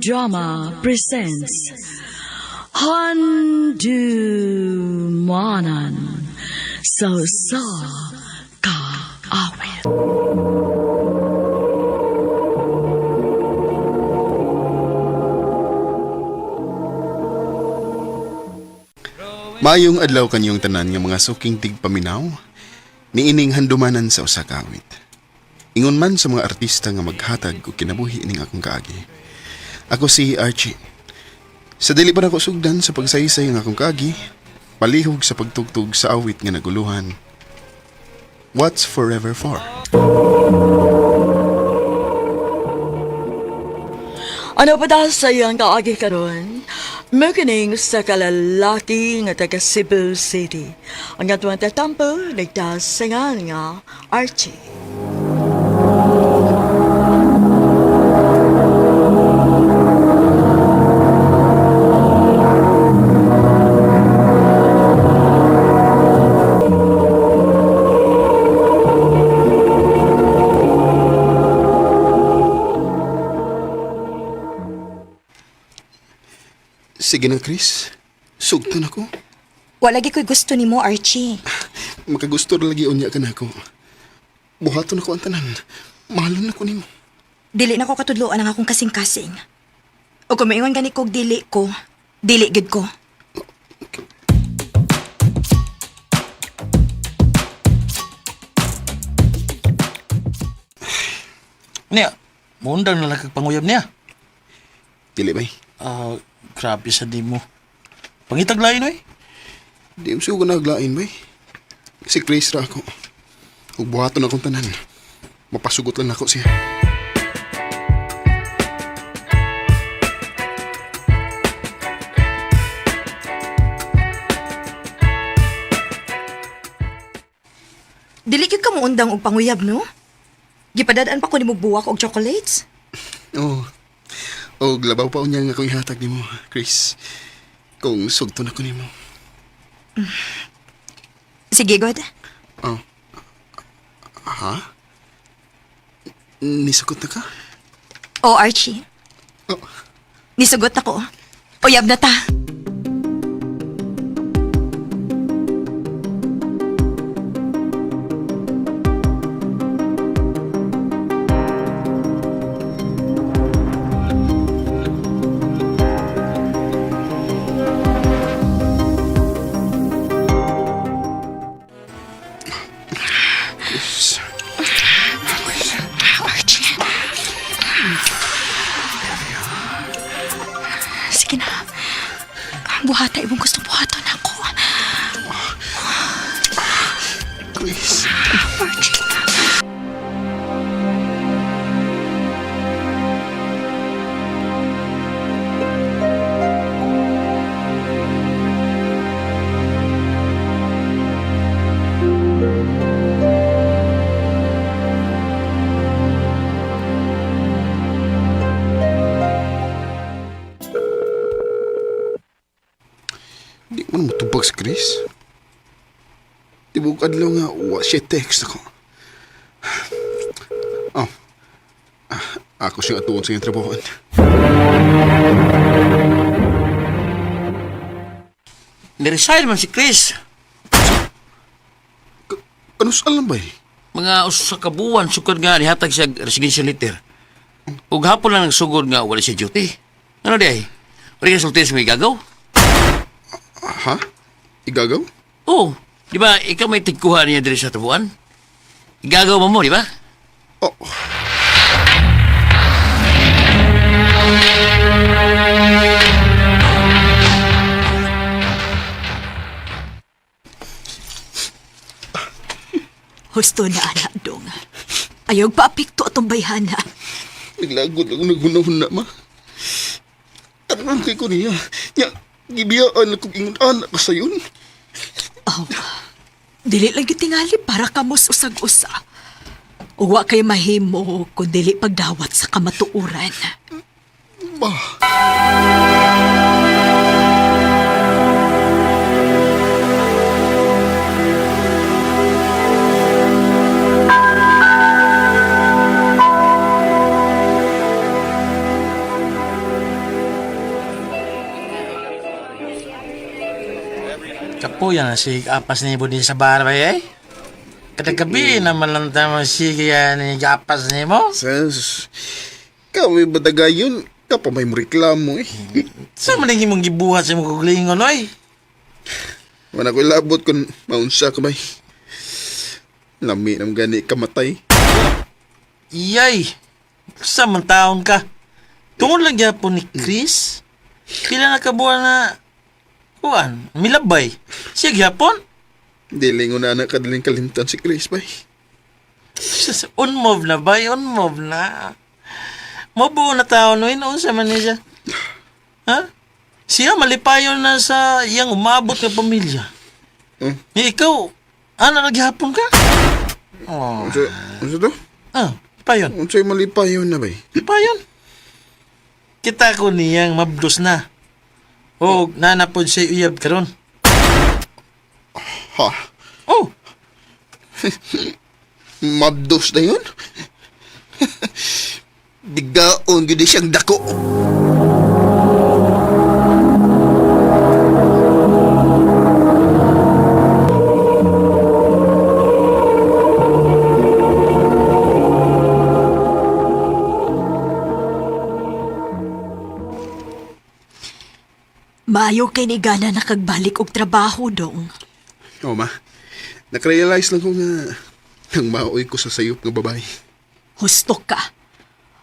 Drama presents Handumanan sa Usa Ka Awit. Maayong adlaw kanyong tanan nga mga suking tigpaminaw niining handumanan sa usa ka awit. Ingon man sa mga artista nga maghatag og kinabuhi ining akong kaagi. Ako si Archie. Sa dili pa nako sugdan sa pagsaysay ng akong kaagi, palihog sa pagtugtog sa awit nga naguluhan. What's Forever For? Ano pa dahil sa iyang kaagi karon? Mukining sa kalalaki nga taga Cebu City. Ang atuang tatampo, nagtasingan nga Archie. Sige na, Chris. Sugtan ako. Wala gi ko'y gusto nimo, Archie. Makagusto ra lagi unya ka nako. Buhaton ako ang tanan. Mahalon ako nimo. Dili na ko katudloan ang akong kasing-kasing. O kung maingon gani kog dili ko, dili gid ko. Niya, muundang na lang kag panguyab niya. Dili bay. Ah, grabe sa di mo. Pangitaglain oy. Di mo siya naglain bay. Si Chris ra ako. Ug buhaton akong tanan. Mapasugot lang nako siya. Dili gyud ka muundang og panguyab, no? Gipadadaan pa ko nimo buwak og chocolates. Oh. Og labaw pa unya nga akong ihatag nimo, Chris. Kung sugton ako nimo. Sige, God. Oh. Ha? Nisugot na ka? O, Archie. Oh. Nisugot ako. Uyab na ta. Chris. Archie. Sige na. Buhata, ibong gustong buhaton ako. Chris. Archie. Di mo na mutubag si Chris. Tibok adlaw nga, wa siya text ako. Oh. Ah, ako siyang atuon sa iyang trabahoan. Niresign man si Chris. Ano sa alam ba eh? Mga usa ka buwan sukad nga nihatag siya og resignation letter. Ug hapon lang nagsugod nga wala siya duty. Ano di ay? Wala ka sulti sa may gagaw? Ha? Igagaw? Oo. Di ba ikaw may tigkuha niya diri sa tubuan? Igagaw mo mo, di ba? Oh. Husto na, anak dong. Ayaw paapekto atong bayhana. Naglagot ako naghuna-huna, ma. Tanong kay ko niya. Nya, gibiyaan akong ingon anak ka sayon. Oh, dili lang gyud tingali para kamos usag-usa. Uwa kay mahimo kung dili pagdawat sa kamatuoran. Ba? Kapuya na si apas ni din sa bar ba eh. Kada gabi naman lang tama sige yan ni apas ni mo. Sas, kami badagayon, ka pa may reklamo eh. Sa man imong gibuhat sa imong kuglingon oy? Wala ko ilabot kung maunsa ka bay. Lami nam gani kamatay. Iyay. Sa man taon ka. Tungod lang gyapon ni Chris. Pila na ka buwan na kuan, milabay. Siya gyapon. Dili ko na anak kadaling kalimtan si Chris bay. Sus, on move na bay, on move na. Mabuo na tao no, unsa man ni siya. Ha? Siya malipayon na sa iyang umabot nga pamilya. Hmm? Ni ikaw, ana naghapon ka? Oh. Unsa, unsa to? Ah, payon. Unsa'y malipayon na bay? Payon. Kita ko niyang mabdos na. O nanapod siya uyab karon. Ha? Oh, Mabdos na yun? Digaon gud siyang dako. Maayo kay ni gana nakagbalik og trabaho dong. Oo ma, nakarealize lang ko nga nang maoy ko sa sayop nga babae. Husto ka.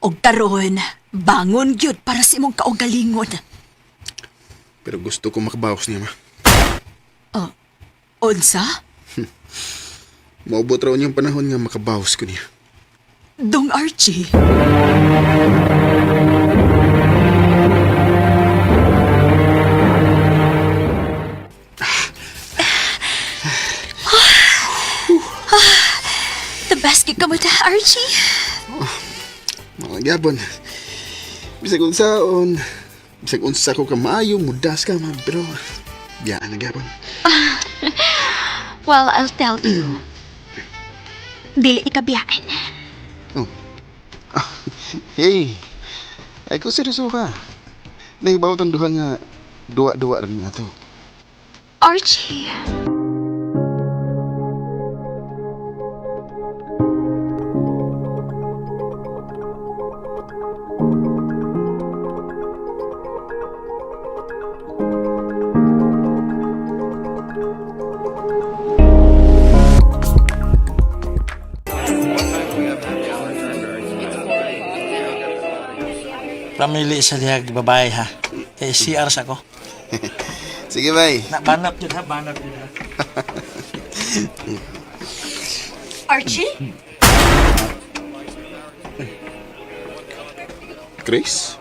Og karon, bangon gyud para sa imong kaugalingon. Pero gusto ko makabawas niya ma. Unsa? Maubot raw niyang panahon nga makabawas ko niya. Dong Archie. The best gig ka mo ta, Archie. Mga gyapon. Bisag unsaon, bisag unsa ko kamaayo, mudas ka ma, pero biyaan na gyapon. Well, I'll tell you. Dili ikabiyaan. Oh. Ah, hey. Ay ko seryoso ka. Nahibaw tong duha nga duwa-duwa rin nga to. Archie. pamili sa dihag babae ha. Kay CR sa ko. Sige, bay. Na banat yun ha, banat yun ha. Archie? Chris?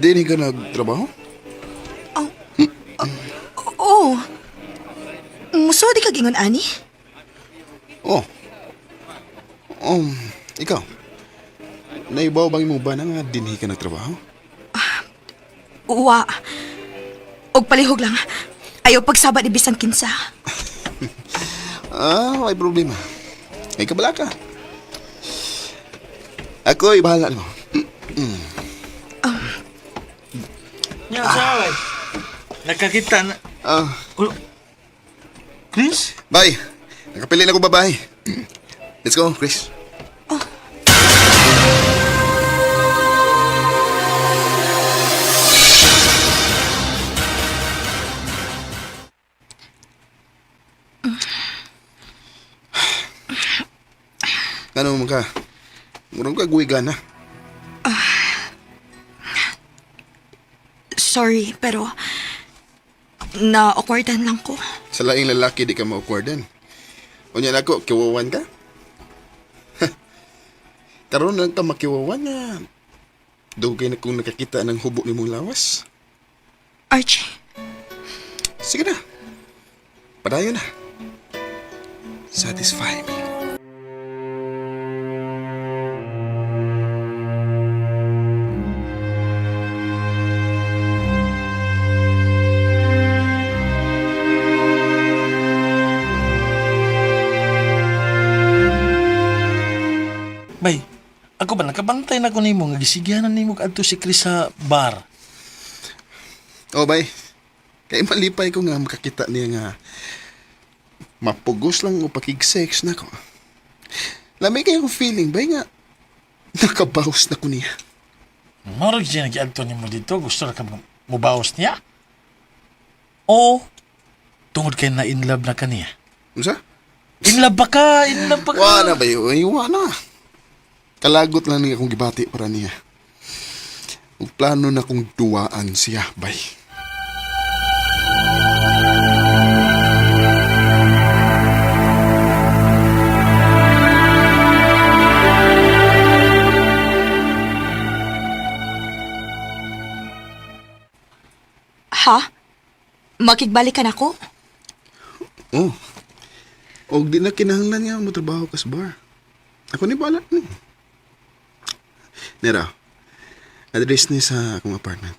Dini ka nagtrabaho? Oo. Muso di ka gingon ani? Oh. Ikaw. Naibaw bang imo ba na nga dinhi ka nagtrabaho? Wa. Og palihog lang. Ayaw pagsaba ni bisan kinsa. Ah, may problema. Ay kabala ka. Ako, ibahala mo. Nya sa ay. Nakakita na. Ah, Ulo. Chris? bye. Nakapili na ko babae. Let's go, Chris. Ano man ka? Murang ka guwigan na. Sorry, pero na-awkwardan lang ko. Sa laing lalaki di ka ma-awkwardan. Unya na ako, kiwawan ka? Karon lang ka makiwawan na. Dugay na kung nakakita ng hubo ni mong lawas. Archie, Sige na. Padayon na. Satisfy me. Bay, ako ba nakabantay na ko nimo nga gisigyanan nimo adto si Chris sa bar. Oh, bay. Kay malipay ko nga makakita niya nga mapugos lang o pakig-sex na ko. Lamay kayo akong feeling ba nga nakabawas na ko niya. Marag siya nag-adto nimo dito, gusto ra ka mubawas niya. O tungod kay na in love na kaniya. Unsa? In love ba ka? In love ba ka? Wa na ba yun? Ay, wa na. Kalagot lang niya akong gibati para niya. Ug plano na kong duwaan siya, bay. Ha? Makigbalikan ako? Oh. Og di na kinahanglan nga mo trabaho ka sa bar. Ako ni balat ni. Nera, address ni sa akong apartment.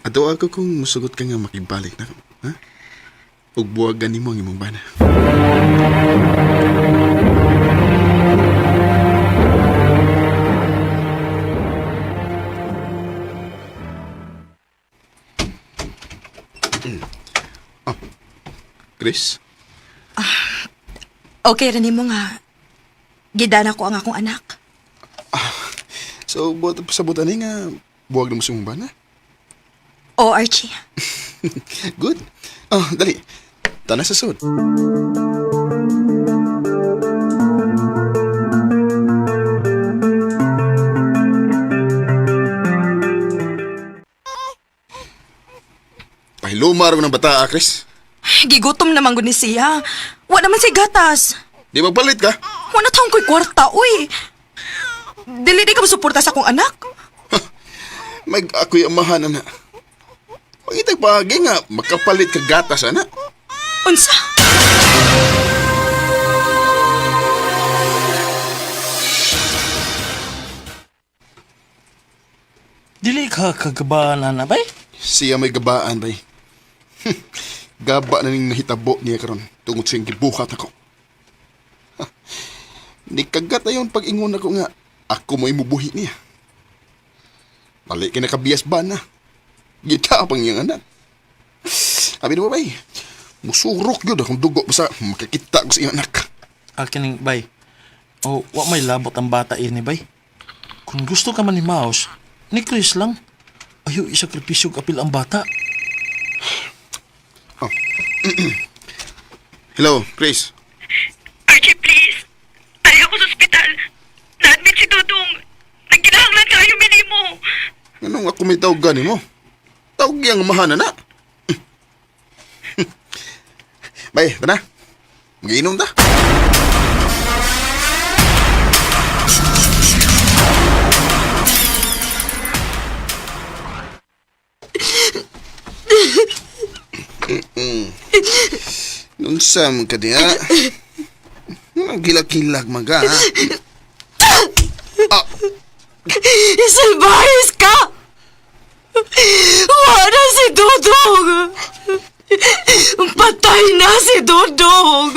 Ato ako kung musugot ka nga makigbalik na ko. Ha? Ug buwagan nimo ang imong bana. Chris? Okay ra nimo nga gidana ko ang akong anak. So, buot sa butan ni nga buwag na mo sa imong bana. O Archie, Good. Oh, dali. Tana sa sud. Pahilumar ko ng bata, ah, Chris. gigutom naman gud ni siya. Wa naman siya gatas. Di magpalit ka. Wa na taong ko'y kwarta, uy. Dili di ka mosuporta sa akong anak. Mag ako'y amahan, ana. Pagitag paagi nga, makapalit ka gatas, ana. Unsa? Dili ka kagabaan na bay. Siya may gabaan, bay. Gaba na ning nahitabo niya karon tungod sa iyang gibuhat ako. Ni kagat ayon pag ingon ako nga ako mo imubuhi niya. Mali kay nakabiyas ba na. Gita pang iyang anak. Abi na ba, bay? Musurok yun akong dugo basta makakita ko sa iyang anak. Akining bay. O wa may labot ang bata ini bay. Kung gusto ka man ni Mouse, ni Chris lang. Ayo isakripisyo og apil ang bata. Hello, Chris. Archie, please. Tayo ako sa ospital. Na-admit si Dudong. Nagkinahanglan kayo minimo. Anong ako may tawag gani mo? Tawag yang amahan na. Bay, tara. Magiinom ta. Nunsa man ka diha? Gilak-gilak man ka, ha? Ah, Salbahes ka! Wala si Dudong! Patay na si Dudong!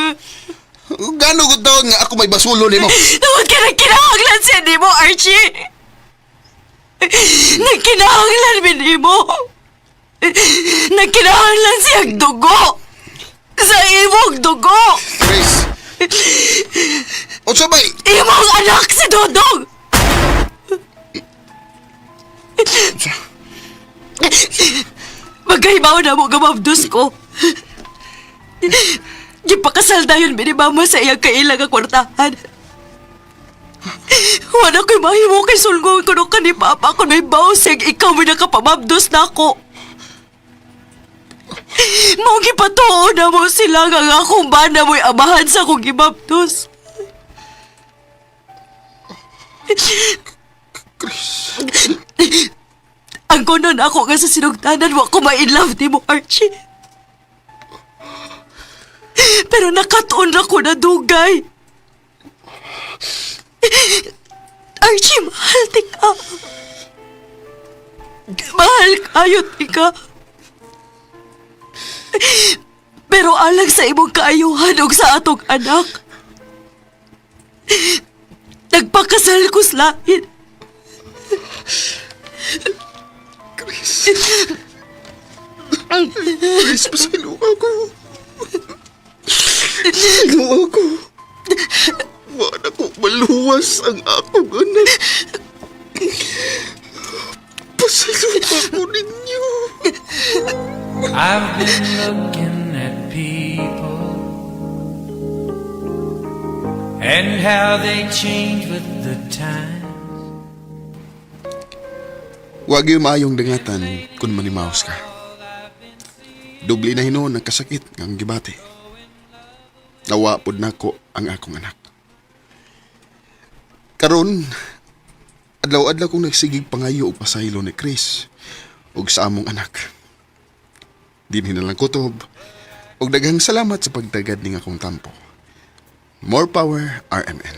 Gano ko taon nga ako may basulo nimo? Tungod ka nagkinahanglan siya nimo, Archie! Nagkinahanglan mi nimo! Nagkinahanglan siyang dugo! Sa imong dugo! Chris! Unsa bay? Imong anak si Dodong! Magkahibaw na mo gamabdos ko. Gipakasal dayon mi ni mama sa iyang kailang nga kwartahan. Wala ko'y mahimo kay sulgon ko ka ni Papa kung may bawsig, ikaw may nakapamabdos na ako. Mao gipatuo na mo sila nga ang akong bana mo'y amahan sa akong gibabdos. Chris. Ang kunon ako nga sa sinugtanan, wa ko ma-inlove ni mo, Archie. Pero nakatuon ra ko na dugay. Archie, mahal ti ka. Mahal kayo ti ka. Pero alang sa imong kaayuhan og sa atong anak. Nagpakasal ko sa lain. Please, pasaylo ako. Pasaylo ako. Wala ko maluwas ang akong anak. Pasaylo ako ninyo. I've been looking at people and how they change with the times. Wag yung maayong dangatan kung manimaos ka. Dubli na hinuon ang kasakit ng gibati. Nawa pod nako ang akong anak. Karon, adlaw-adlaw kong nagsigig pangayo og pasaylo ni Chris ug sa among anak. Dinhi na lang kutob ug daghang salamat sa pagtagad ning akong tampo. More power, RMN.